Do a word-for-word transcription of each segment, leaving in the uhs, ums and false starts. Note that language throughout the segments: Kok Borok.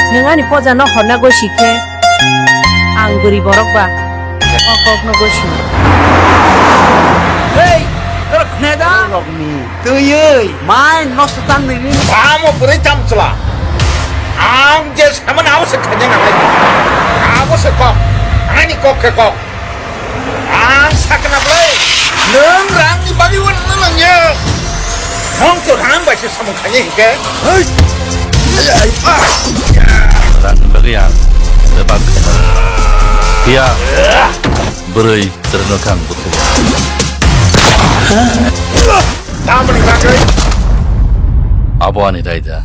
Nwng ani poja no horna gosi khe ang bwrwi borok ba o kok no gosi. Hey, norok khna da? Norokni twiwi mai nosto tang nini. Bamo bwrwi chamchwla. Ang je samani abo se khaina nangnai. Abo se kok. Ani kok khe kok. Ang sakna bwlai, nwng rangni bagwi uanna nangya. Nwng to rang bai se samung khainai hinkhe. Hei! Rangni bagwi ang bebak khainai. Phiya bwrwi kwrwino khe ang buthai. Tamoni bagwi? Abo ani raida.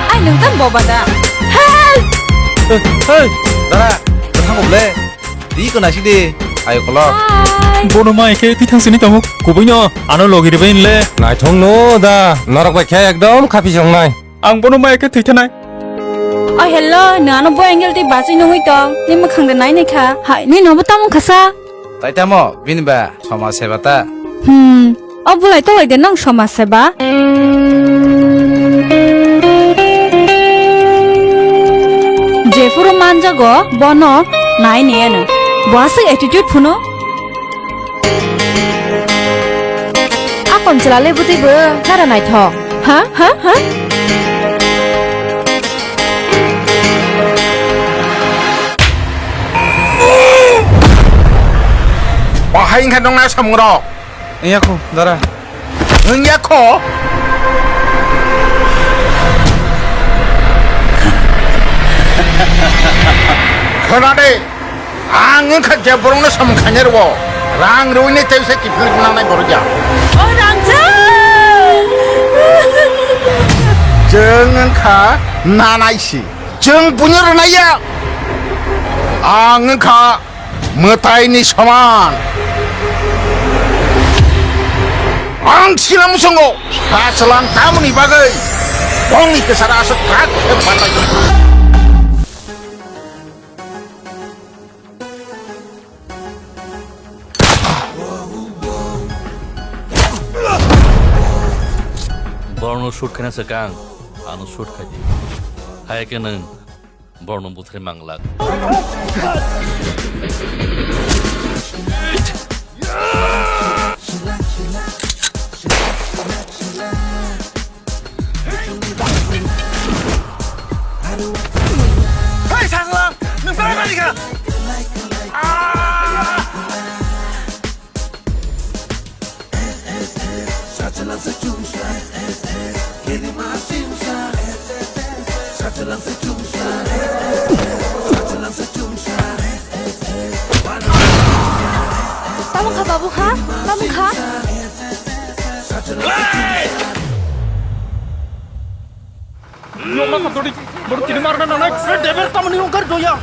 Ai, nwng tamo boba da? Hei! Hei! Dara, bwthango bwle? Twi kwna si di, ayo kolok. Hai. Bono mai khe twi thang sini tamo. Kubui no, ano logi rwbai le. Naithok no da, norok bai khe ekdom khapi songnai. Ang bono mai khe twi thanai. O hello, nwng ano bo angle twi bachwi nungwi tong. Ni mwkhang de nai nai kha. Hai, ni nobo tamo khasa. Tai tamo, bini ba somaj seba ta. Hmm. O bulai tolai de nang somaj seba? Jephuru manjago bono nai niyano. Bo aswk attitude phuno. Akon chwla le bwtwi bo nara naithok. Ha? Ha? Ha? Bahai wngkha nokna samungrok? Wngya kho, dara. Wngya kho? Khna de, ang wngkha je borokno samung khainai rwo, rang rwini tei se kiphilwi nangnai borok ya. O rangchak! Chwng wngkha nanai si. Chwng buino rwnai ya. Ang wngkha mwtaini soman. Ang sina muchungo sachwlang tamoni bagwi bongni kwcharo aswk krak khe banlai. Borokno shoot khaina swkang, ano shoot khai di. Haiya khe nwng borokno buthai manglak. Hei, Sachwlang, nwng belai mani kha? Tamo kha, babu kha? Tamo kha? Nokna kha dodi, bodo tini marna nanai, eh, David tamoni ungkar doya.